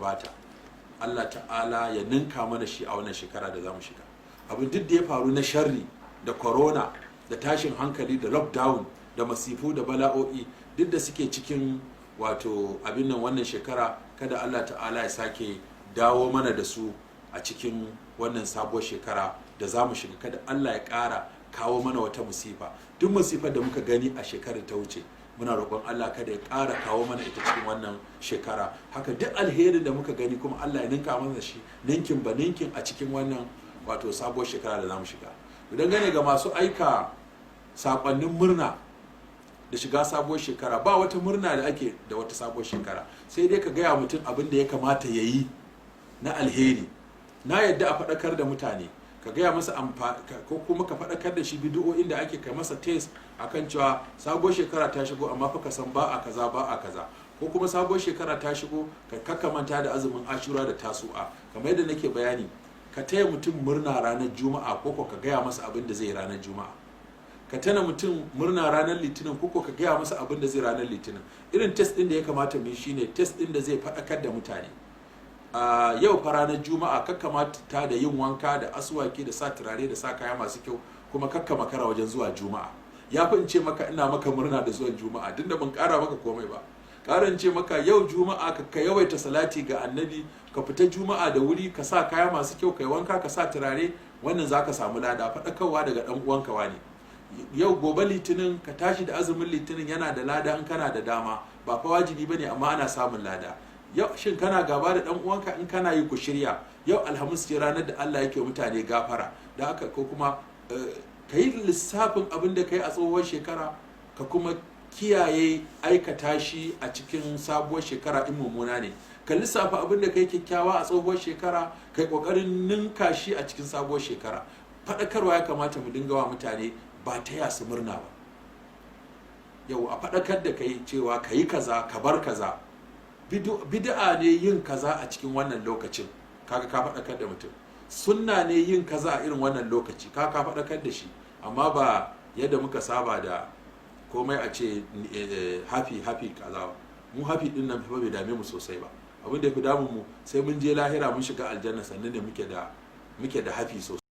gabata, Allah Ta'ala ya ninka mana shi a wannan shekara da za mu shiga. Abin duk da ya faru na sharri da corona da tashin hankali da lockdown da masifu da bala'o'i duk da suke cikin, wato abin nan, wannan shekara, kada Allah Ta'ala ya sake dawo mana da su a cikin wannan sabuwar shekara da za mu shiga. Kada Allah ya ƙara kawo mana wata musifa. Duk musifar da muka gani a shekarar ta wuce, muna roƙon Allah kada ya ƙara kawo mana ita cikin wannan shekara. Haka duk alherin da muka gani kuma, Allah ya ninka mana shi ninkin ba ninkin a cikin wannan, wato sabuwar shekara da za mu shiga. Idan gane ga masu aika saƙonnin murna da shiga sabuwar shekara, ba wata murna da ake da wata sabuwar shekara, sai dai ka gaya mutum abin da ya kamata ya yi na alheri. Na yadda a faɗakar da mutane, ka gaya masa, ko kuma ka faɗakar da shi bidi'o'in da ake kai masa test akan cewa sabuwar shekara ta shigo, amma fa ka san ba a kaza, ba a kaza, ko kuma sabuwar shekara ta shigo, ka kakkamanta da azumin Ashura da Tasu'a. Kamar yadda nake bayani, ka taya mutum murna ranar Juma'a ko ka gaya masa abin da zai ranar Juma'a, ka tana mutum murna ranar Litinin ko ka gaya masa abin da zai ranar Litinin. Irin test din da ya kamata mu yi shine test din da zai faɗakar da mutane. A yau fa ranar Juma'a, kakkamata ta da yin wanka da asuwaki da sa turare da sa kaya masu kyau, kuma kakka makara wajen zuwa Juma'a. Ya fi in ce maka ina maka murna da zuwan Juma'a, tunda ban kara maka komai ba. Karan ce maka yau Juma'a, ka yawaita salati ga Annabi, ka fita Juma'a da wuri, ka sa kaya masu kyau, kai wanka, ka sa turare, wannan zaka samu lada, faɗakarwa daga ɗan uwanka wani. Yau gobe Litinin, ka tashi da azumin Litinin, yana da lada in kana da dama, ba fa wajibi bane, amma ana samun lada. Yau shin kana gaba da dan uwanka? In kana yi, ku shirya. Yau Alhamis ce, ranar da Allah yake mutane gafara da haka. Ko kuma ka yi lissafin abin da ka yi a tsohuwar shekara, ka kuma kiyaye aikata shi a cikin sabuwar shekara in mummuna ne. Ka lissafa abin da ka yi kyakkyawa a tsohuwar shekara, kai kokarin ninka shi a cikin sabuwar shekara. Faɗakarwa ya kamata mu dinga wa mutane, ba taya su murna ba. Yau a faɗakar da kai cewa ka yi kaza, ka bar kaza, bid'a ne yin kaza a cikin wannan lokacin, kaga ka faɗakar da mutum. Sunna ne yin kaza a irin wannan lokaci, ka faɗakar da shi. Amma ba yadda muka saba da komai a ce happy, happy kaza ba. Mu happy din nan fa bai dame mu sosai ba. Abin da ya fi damun mu, sai mun je lahira mun shiga aljanna, sannan ne muke da happy sosai.